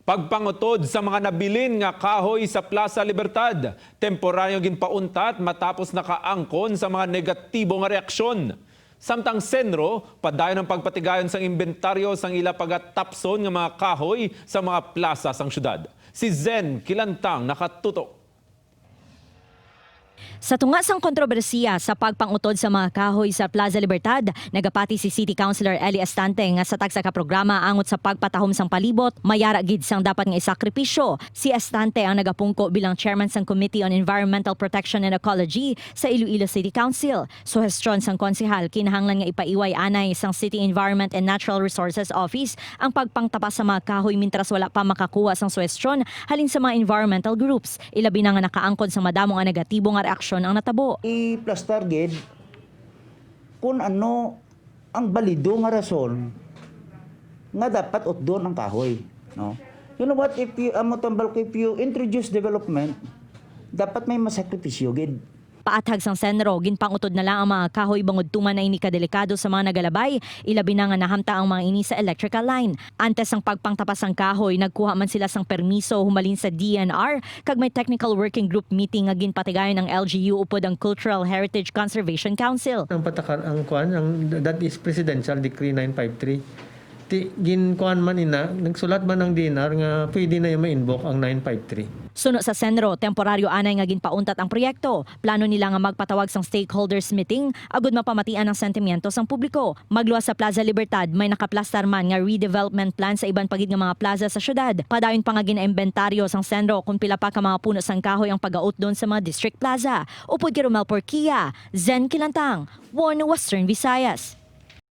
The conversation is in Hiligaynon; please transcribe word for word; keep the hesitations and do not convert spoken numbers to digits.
Pagpangutod sa mga nabilin nga kahoy sa Plaza Libertad, temporaryo ginpauntat matapos nakaangkon sa mga negatibo nga reaksyon. Samtang Senro, padayon ang pagpatigayon sang inventaryo sang ila pagatapson nga mga kahoy sa mga plaza sang syudad. Si Zen Kilantang nakatutok. Sa tunga sang kontrobersiya sa pagpangutod sa mga kahoy sa Plaza Libertad, nagapati si City Councilor Eli Estante nga sa tagsa ka programa angot sa pagpatahom sang palibot, mayara gid sang dapat nga isakripisyo. Si Estante ang nagapungko bilang chairman sang Committee on Environmental Protection and Ecology sa Iloilo City Council. Suhestyon sang konsehal, kinahanglan nga ipaiway anay sang City Environment and Natural Resources Office ang pagpangtapas sa mga kahoy mintras wala pa makakuha sang suhestyon halin sa mga environmental groups. Ilabi na nga nakaangkon sa madamo nga negatibo nga reaksyon ang natabo. I-plastar gid kung ano ang balido nga rason nga dapat utdon ang kahoy, no? You know what, if you, amo tambal ko, if you introduce development, dapat may masakripisyo gid. Paathag sang Senro, ginpangutod na lang ang mga kahoy bangod tuman na ini kadelikado sa mga nagalabay, ilabi na nga nahamtang ang mga ini sa electrical line. Antes sang pagpangtapas sang kahoy, nagkuha man sila sang permiso humalin sa D N R kag may technical working group meeting nga ginpatigayon ang L G U upod ang Cultural Heritage Conservation Council. Ang patakar ang kuan ang that is Presidential Decree nine five three. Ti ginkuan man ina, nagsulat man ang D N R nga pwede na ma-invoke ang nine five three. Suno sa Senro, temporaryo anay nga ginpauntat ang proyekto. Plano nila nga magpatawag sang stakeholders meeting agud mapamatian ang sentimiento sang publiko. Magluwas sa Plaza Libertad, may nakaplastar man nga redevelopment plan sa iban pa gid nga mga plaza sa syudad. Padayon pa nga ginaimbentaryo sang Senro kon pila pa ka mga puno sang kahoy ang pagautdon sa mga district plaza. Upod kay Romel Porquia, Zen Kilantang, One Western Visayas.